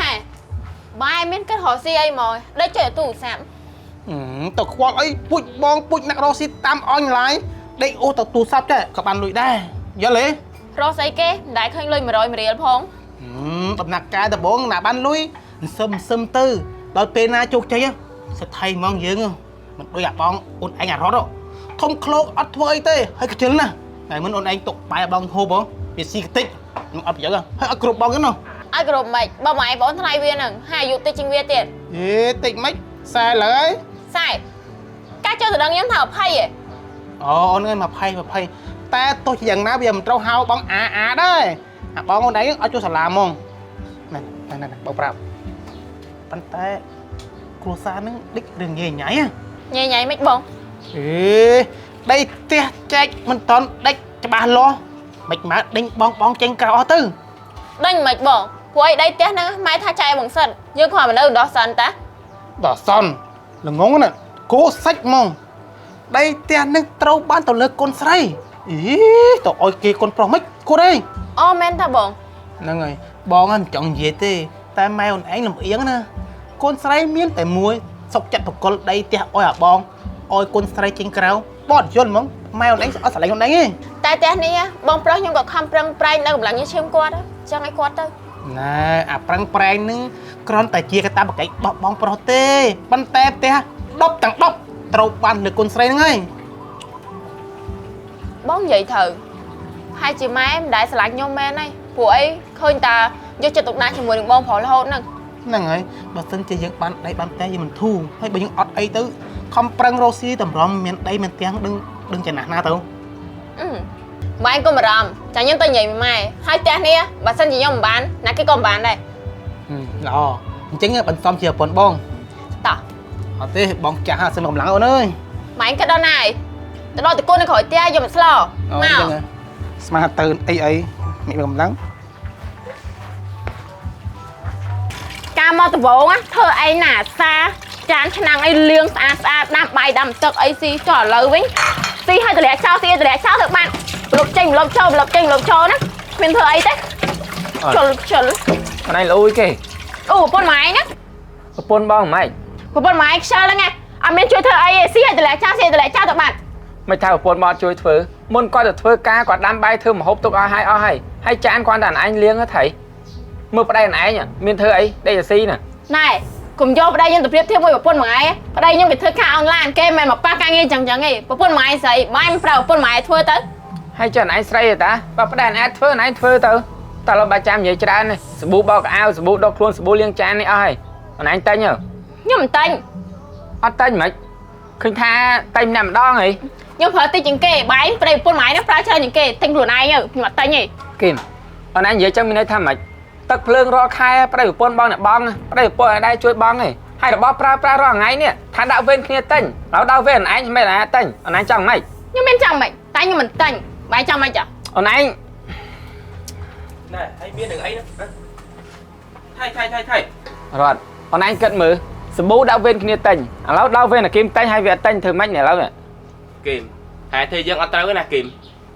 ណែបាយមានគិតរកស៊ីអីមកដេកចេះតែទូរស័ព្ទ អឺទៅខ្វល់អីពុជបងពុជអ្នករកស៊ីតាមអនឡាញដេកអូសទៅទូរស័ព្ទចេះក៏បានលុយដែរយល់ទេ រកស្អីគេមិនដែលឃើញលុយ100រៀលផង ហឹមដំណាក់កាលដំបងណាបានលុយសឹមសឹមទៅដល់ពេលណាជោគជ័យសិទ្ធិហ្មងយើងមិនដូចអាបងអូនឯងអារត់ធំក្លោកអត់ធ្វើអីទេហើយខ្ជិលណាស់តែមិនអូនឯងទុកបាយឲ្យបងហូបហ៎វាស៊ីខ្ទេចនឹងអត់ប្រយោជន៍ហើយអត់គ្រប់បងទេណោះ ឲ្យគ្រប់មិនបើមកឯងបងថ្លៃវាហ្នឹងហើយអាយុតិចជាងវាទៀត អេតិចមិនខ្សែឡើយ សែការចូលទៅដឹងខ្ញុំថា20ឯង អូអូនអើយ20 20តែទោះជាយ៉ាងណាវាមិនត្រូវហៅបងអាអាដែរអាបងអូនឯងអត់ចូលសាលាហ្មងណែណែណែបងប្រាប់ប៉ុន្តែគ្រួសារនឹងដេករឿងញ៉ៃញ៉ៃហ៎ ញ៉ៃញ៉ៃមិនបង អេដីផ្ទះចែកមិនតន់ដេកច្បាស់លាស់មិនមកដេញបងបងចេញក្រៅអស់ទៅ ដេញមិនបងព្រោះអីដីផ្ទះហ្នឹងម៉ែថាចែកបងសិនយើងគ្រាន់មកនៅដោះសិនតា ដល់សន់ល្ងងណាគោសាច់ហ្មងដីផ្ទះនឹងត្រូវបានទៅលើកូនស្រីអីទៅឲ្យគេកូនប្រុសមិនគូទេ អូមែនតាបង ហ្នឹងហើយបងហ្នឹងមិនចង់និយាយទេតែម៉ែអូនឯងលំអៀងណាកូនស្រីមានតែមួយសុកចិត្តបកលដីផ្ទះឲ្យអាបងឲ្យកូនស្រីចេញក្រៅបត់យល់ហ្មងម៉ែអូនឯងអត់ស្រឡាញ់អូនឯងទេ តែផ្ទះនេះបងប្រុសខ្ញុំក៏ខំប្រឹងប្រែងនៅកម្លាំងញើសឈាមគាត់ចង់ឲ្យគាត់ទៅ ណែអាប្រឹងប្រែងនឹងគ្រាន់តែជាកតាបកិច្ចបោះបងប្រុសទេប៉ុន្តែផ្ទះ10ទាំង10ត្រូវបានលើកូនស្រីហ្នឹងហើយ បងនិយាយត្រូវហើយជាម៉ែមិនដែលស្រឡាញ់ខ្ញុំមែនហើយព្រោះអីឃើញតាយកចិត្តទុកដាក់ជាមួយនឹងបងប្រុសរហូតហ្នឹង ហ្នឹងហើយបើសិនជាយើងបានដីបានផ្ទះយើងមិនធូរហើយបើយើងអត់អីទៅខំប្រឹងរកស៊ីតម្រាំមានដីមានផ្ទះដឹងដឹងចំណាស់ណាទៅ អឺម៉ែកុំបារម្ភចាខ្ញុំទៅនិយាយមួយម៉ែហើយផ្ទះនេះបើសិនជាខ្ញុំមិនបានណាគេក៏មិនបានដែរ ហឹមល្អអញ្ចឹងបន្សំជាប្រពន្ធបង តោះ អត់ទេបងចាស់ហើយសិនកម្លាំងអូនអើយ ម៉ែគិតដល់ណាហើយទៅដល់តកូននៅក្រោយផ្ទះយកមកស្ល អូ មក អញ្ចឹងហ៎ស្មានទៅអីអីមានកម្លាំង ការមកដំបងណាធ្វើឯងណាអាសាចានឆ្នាំងអីលាងស្អាតស្អាតដាំបាយដាំទឹកអីស៊ីចុះឥឡូវវិញស៊ីឲ្យតម្លាក់ចោលស៊ីឲ្យតម្លាក់ចោលធ្វើបានលុបចេញលុបចូលលុបចេញលុបចូលណាគ្មានធ្វើអីទេជុលជុល អនឯងលូយគេ អូប្រពន្ធម៉ែណា ប្រពន្ធបងមិន ប្រពន្ធម៉ែខ្ជិលហ្នឹងណាអត់មានជួយធ្វើអីទេស៊ីឲ្យតម្លាក់ចោលស៊ីឲ្យតម្លាក់ចោលទៅបាត់ មិនថាប្រពន្ធបងជួយធ្វើមុនគាត់ទៅធ្វើការគាត់ដាំបាយធ្វើម្ហូបទុកឲ្យហើយអស់ហើយហើយចានគាត់តែអនឯងលាងហ៎ថៃមើលប្តីអនឯងមានធ្វើអីដេកអាស៊ីណា ណែកុំយកប្តីខ្ញុំទៅប្រៀបធៀបមួយប្រពន្ធម៉ែប្តីខ្ញុំគេធ្វើការអនឡាញគេមិនមែនមកប៉ះការងារចឹងចឹងទេប្រពន្ធម៉ែស្រីម៉ែមិនប្រើប្រពន្ធម៉ែធ្វើទៅ ហើយចាអនឯងស្រីទេតាបើប្តីអនឯងធ្វើអនឯងធ្វើទៅតើលោកបាចាំនិយាយច្រើននេះសាប៊ូបោកអាវសាប៊ូដុសខ្លួនសាប៊ូលាងចាននេះអស់ហើយអនឯងតែញហ៎ ខ្ញុំមិនតែញ អត់តែញមិនឃើញថាតែញម្នាក់ម្ដងហី ខ្ញុំប្រើតិចជាងគេបែងប្តីប្រពន្ធម៉ែហ្នឹងប្រើច្រើនជាងគេទិញខ្លួនឯងទៅខ្ញុំអត់ទិញទេ គីមអនឯងនិយាយចឹងមានន័យថាម៉េចទឹកភ្លើងរាល់ខែប្តីប្រពន្ធបងអ្នកបងប្តីប្រពន្ធឲ្យដែរជួយបងឯងហើយរបស់ប្រើប្រាស់រាល់ថ្ងៃនេះថាដាក់វេនគ្នាទិញដល់ដល់វេនអនឯងមិនឯងទិញអនឯងចង់ម៉េច ខ្ញុំមានចង់មិនតែខ្ញុំមិនទិញបែងចង់មិនចា អនឯង ណែហើយមាននឹងអីណាថៃថៃថៃថៃ រត់អនឯងគិតមើលសាប៊ូដាក់វេនគ្នាទិញឥឡូវដល់វេនអាគីមទិញហើយវាអត់ទិញធ្វើម៉េចនេះឥឡូវនេះ គីមហើយធ្វើយើងអត់ត្រូវទេណាគីម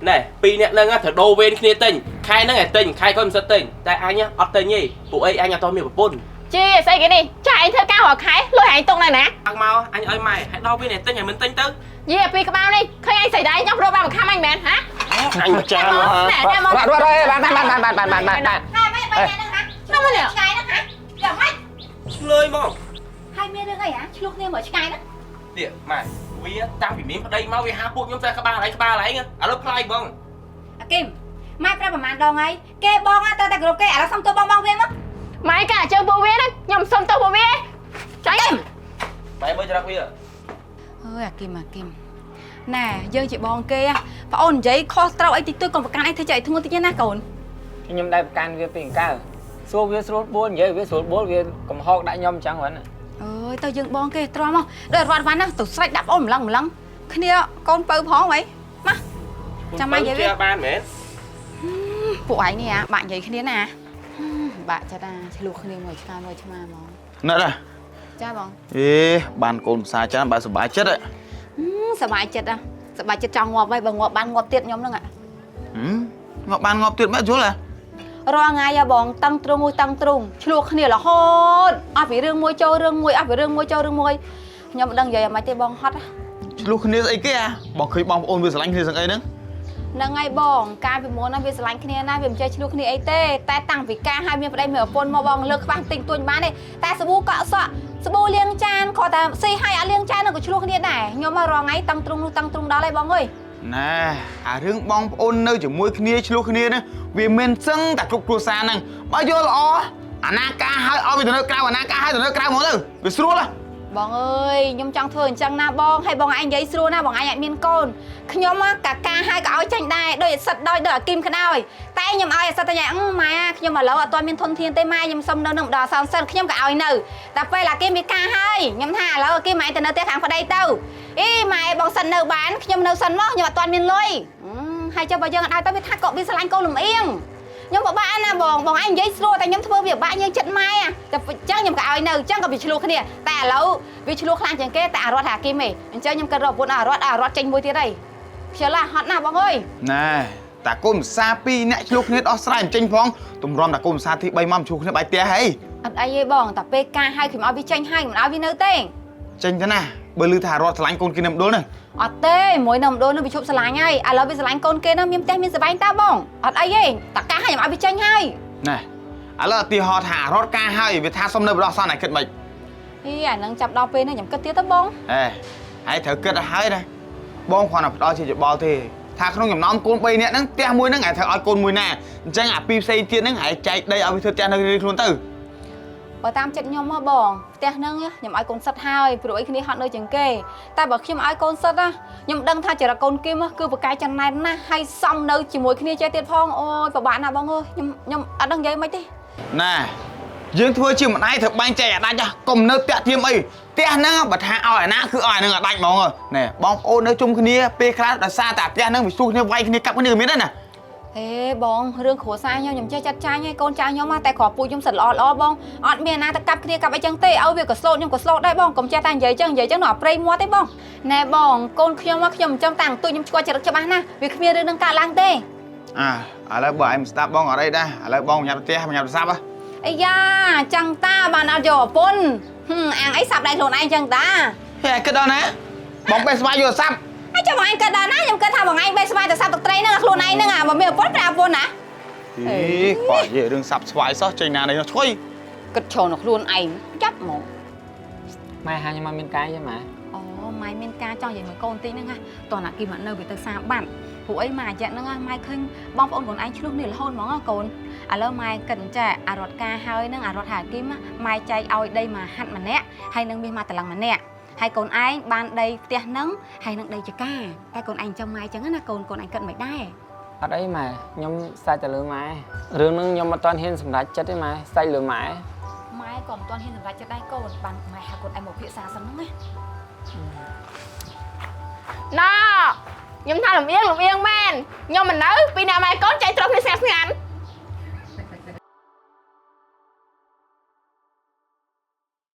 ណែពីរអ្នកហ្នឹងត្រូវដូរវេនគ្នាទិញខែហ្នឹងឯងទិញខែគាត់មិនសិតទិញតែអញអត់ទិញទេពួកអីអញអត់តមានប្រពន្ធ ជីស្អីគេនេះចាឯងធ្វើការរាល់ខែលុយឯងទុកនៅណា អញមកអញឲ្យម៉ែហើយដល់វេនឯងទិញឲ្យមិនទិញទៅ យីអាពីក្បាលនេះឃើញឯងស្រីដែរចង់រកបានមួយខាំអញមែនហា អញមកចា ណែណែមក រត់រត់បានបានបានបានបានបានបាន ណែមិនបីអ្នកហ្នឹងហ่ะឆ្លងឆ្ងាយហ្នឹងហ่ะយ៉ាងម៉េច ឆ្លើយមក ហើយមានរឿងអីហ่ะឆ្លោះគ្នាមកឆ្ងាយហ្នឹង នេះម៉ែវាតាំងពីមានប្តីមកវាហាពួកខ្ញុំតែក្បាលឯងក្បាលឯងឥឡូវផ្លាយបង អាគឹមម៉ែប្រាប់ប្រហែលដងហើយគេបងទៅតែគ្រប់គេឥឡូវសុំទោសបងបងវាមក ម៉ែកាជើងពួកវាហ្នឹងខ្ញុំសុំទោសពួកវាចាញ់ ម៉ែមើលចរិតវា អើយអាគឹមអាគឹមណែយើងជាបងគេប្អូននិយាយខុសត្រូវអីតិចតួចកុំប្រកាន់អីធ្វើใจធ្ងន់តិចណាកូន ខ្ញុំដែរប្រកាន់វាពីអង្កើសួរវាស្រួលបួលនិយាយវាស្រួលបួលវាកំហកដាក់ខ្ញុំអញ្ចឹងហ្នឹង អើយទៅយើងបងគេទ្រាំមកដូចរត់វ៉ាន់ណាទៅស្រេចដាក់ប្អូនម្លឹងម្លឹងគ្នាកូនពៅផងហីមកចាំម៉ែនិយាយវា បានមែន ពួកឯងនេះអាបាក់និយាយគ្នាណាបាក់ចិត្តអាឆ្លោះគ្នាមួយឆ្ងាយមួយឆ្មាហ្មង ណែណា ចាបង អេបានកូនភាសាច្រើនបើសុបាយចិត្តហ៎ សบายចិត្តហ៎សบายចិត្តចង់ងាប់ហើយបើងាប់បានងាប់ទៀតខ្ញុំហ្នឹង ហឹមងាប់បានងាប់ទៀតមែនយល់ហ៎ រាល់ថ្ងៃហ៎បងតឹងទ្រូងមួយតឹងទ្រូងឆ្លោះគ្នារហូតអស់ពីរឿងមួយចូលរឿងមួយអស់ពីរឿងមួយចូលរឿងមួយខ្ញុំមិនដឹងនិយាយយ៉ាងម៉េចទេបងហត់ហ៎ ឆ្លោះគ្នាស្អីគេអាបងឃើញបងប្អូនវាស្រឡាញ់គ្នាសឹងអីហ្នឹង ហ្នឹងហើយបងកាលពីមុនណាវាស្រឡាញ់គ្នាណាវាមិនចេះឆ្លោះគ្នាអីទេតែតាំងពីការឲ្យមានប្តីមានប្រពន្ធមកបងលើកខ្វះទិញទួញបានទេតែសាប៊ូកក់សក់សាប៊ូលាងចានគ្រាន់តែស៊ីឲ្យអត់លាងចានហ្នឹងក៏ឆ្លោះគ្នាដែរខ្ញុំមករងថ្ងៃតឹងទ្រូងនោះតឹងទ្រូងដល់ហើយបងអើយ ណែអារឿងបងប្អូននៅជាមួយគ្នាឆ្លោះគ្នាហ្នឹងវាមិនសឹងតែគ្រប់គ្រួសារហ្នឹងបើយល់ល្អអាណាការឲ្យឲ្យវាទៅនៅក្រៅអាណាការឲ្យទៅនៅក្រៅហ្មងទៅវាស្រួលហ៎ បងអើយខ្ញុំចង់ធ្វើអញ្ចឹងណាបងហើយបងឯងនិយាយស្រួលណាបងឯងអត់មានកូនខ្ញុំកាកាឲ្យក៏ឲ្យចាញ់ដែរដូចអាសិតដោយដូចអាគីមក្តោយតែខ្ញុំឲ្យអាសិតតែញ៉ាំម៉ែខ្ញុំឥឡូវអត់ទាន់មានធនធានទេម៉ែខ្ញុំសុំនៅនឹងម្ដងសោនសិនខ្ញុំក៏ឲ្យនៅតែពេលអាគីមវាការហើយខ្ញុំថាឥឡូវអាគីមឯងទៅនៅផ្ទះខាងប្តីទៅអីម៉ែបងសិននៅបានខ្ញុំនៅសិនមកខ្ញុំអត់ទាន់មានលុយហើយចុះបើយើងអត់ឲ្យទៅវាថាកក់វាស្រឡាញ់កូនលំអៀងខ្ញុំពិបាកណាបងបងឯងនិយាយស្រួលតែខ្ញុំធ្វើវាពិបាកយើងចិត្តម៉ែតែអញ្ចឹងខ្ញុំក៏ឲ្យនៅអញ្ចឹងក៏វាឆ្លោះគ្នាតែឥឡូវវាឆ្លោះខ្លាំងជាងគេតែអារត់ហាគីមឯងអញ្ចឹងខ្ញុំគិតរកប្រពន្ធអារត់អារត់ចេញមួយទៀតហើយខ្ជិលហត់ណាស់បងអើយ ណែតាកូនភាសាពីរអ្នកឆ្លោះគ្នាដោះស្រាយមិនចេញផងទម្រាំតាកូនភាសាទី3មកឆ្លោះគ្នាបាយផ្ទះហី អត់អីទេបងតែពេលការឲ្យខ្ញុំឲ្យវាចេញឲ្យខ្ញុំមិនឲ្យវានៅទេ ចេញទៅណាបើឮថារត់ស្រឡាញ់កូនគេនៅមណ្ឌលហ្នឹង អត់ទេមួយនៅមណ្ឌលនោះវាឈប់ស្រឡាញ់ហើយឥឡូវវាស្រឡាញ់កូនគេនោះមានផ្ទះមានសបែងតាបងអត់អីទេតែការឲ្យខ្ញុំឲ្យវាចេញហើយ ណែឥឡូវឧទាហរណ៍ថារត់ការហើយវាថាសុំនៅបដោះសន្នឲ្យគិតម៉េច អីអានឹងចាប់ដល់ពេលនេះខ្ញុំគិតទៀតទៅបង អេហើយត្រូវគិតឲ្យហើយណាបងគ្រាន់តែផ្ដល់ជាយោបល់ទេថាក្នុងចំណោមកូន3នាក់ហ្នឹងផ្ទះមួយហ្នឹងឯងត្រូវឲ្យកូនមួយណាអញ្ចឹងអាពីរផ្សេងទៀតហ្នឹងឯងចែកដីឲ្យវាធ្វើផ្ទះនៅរៀងខ្លួនទៅ បើតាមចិត្តខ្ញុំហ៎បងផ្ទះហ្នឹងខ្ញុំឲ្យកូនសិតហើយព្រោះអីគ្នាហត់នៅជាងគេតែបើខ្ញុំឲ្យកូនសិតណាខ្ញុំដឹងថាចរិតកូនគឹមគឺប្រកែកចំណែនណាស់ហើយសំនៅជាមួយគ្នាចេះទៀតផងអូយពិបាកណាស់បងអើយខ្ញុំខ្ញុំអត់ដឹងនិយាយមិនទេ ណែយើងធ្វើជាម្ដាយត្រូវបែងចែកអាដាច់ហ៎កុំនៅតាក់ទៀមអីផ្ទះហ្នឹងបើថាឲ្យអាណាគឺឲ្យអាហ្នឹងអាដាច់ហ្មងណែបងប្អូននៅជុំគ្នាពេលខ្លះដោយសារតែផ្ទះហ្នឹងវាស៊ូគ្នាវាយគ្នាកាប់គ្នាក៏មានដែរណា ហេបងរឿងគ្រួសារខ្ញុំខ្ញុំចេះចាត់ចាញហើយកូនចៅខ្ញុំតែគ្រាប់ពូជខ្ញុំសិតល្អល្អបងអត់មានណាទៅកាប់គ្នាកាប់អីចឹងទេឲ្យវាក៏ស្លូតខ្ញុំក៏ស្លូតដែរបងកុំចេះតែនិយាយចឹងនិយាយចឹងនោះអប្រៃមាត់ទេបងណែបងកូនខ្ញុំខ្ញុំមិនចឹងតាំងទូចខ្ញុំឆ្កល់ចរិតច្បាស់ណាស់វាគ្មានរឿងនឹងកើតឡើងទេ អាឥឡូវបើឯងមិនស្ដាប់បងអត់អីដែរឥឡូវបងញ៉ាំផ្ទះញ៉ាំទូរស័ព្ទហ៎ អាយ៉ាចឹងតាបានអត់យកប្រពន្ធអាងអីសាប់ដៃខ្លួនឯងចឹងតា ហេគិតដល់ណាបងបេះស្វាយយកទូរស័ព្ទ ហើយចាំបងឯងគិតដល់ណាខ្ញុំគិតថាបងឯងបេះស្វាយទៅសាប់ទឹកត្រីហ្នឹងខ្លួនឯងហ្នឹងអាបើមានប្រពន្ធប្រាប្រពន្ធណា អីគាត់និយាយរឿងសាប់ស្វាយសោះចេញណានេះឈុយ គិតច្រើនដល់ខ្លួនឯងចាប់ហ្មង ម៉ែហាខ្ញុំមកមានកាយទេម៉ែ អូម៉ែមានការចង់និយាយមួយកូនតិចហ្នឹងណាតោះណាគីមកនៅវាទៅសាបាត់ព្រោះអីម៉ែអាយៈហ្នឹងណាម៉ែឃើញបងប្អូនខ្លួនឯងឆ្លោះនេះរហូតហ្មងណាកូនឥឡូវម៉ែគិតអញ្ចេះអារត់ការហើយហ្នឹងអារត់ហាគីមម៉ែចែកឲ្យដីមួយហាត់ម្នាក់ហើយនឹងមាសមួយតឡឹងម្នាក់ហើយកូនឯងបានដីផ្ទះហ្នឹងហើយនឹងដីចកាតែកូនឯងចាំម៉ែអញ្ចឹងណាកូនកូនឯងគិតមិនដែរ អត់អីម៉ែខ្ញុំសាច់តែលើម៉ែរឿងហ្នឹងខ្ញុំអត់ទាន់ហ៊ានសម្រេចចិត្តទេម៉ែសាច់លើម៉ែ ម៉ែក៏មិនទាន់ហ៊ានសម្រេចចិត្តដែរកូនបានម៉ែហៅកូនឯងមកភាសាសិនហ្នឹងណា ណ៎ខ្ញុំថាលំអៀងលំអៀងមែនខ្ញុំមិននៅពីអ្នកម៉ែកូនចែកទ្រព្យគ្នាស្ងាត់ស្ងាត់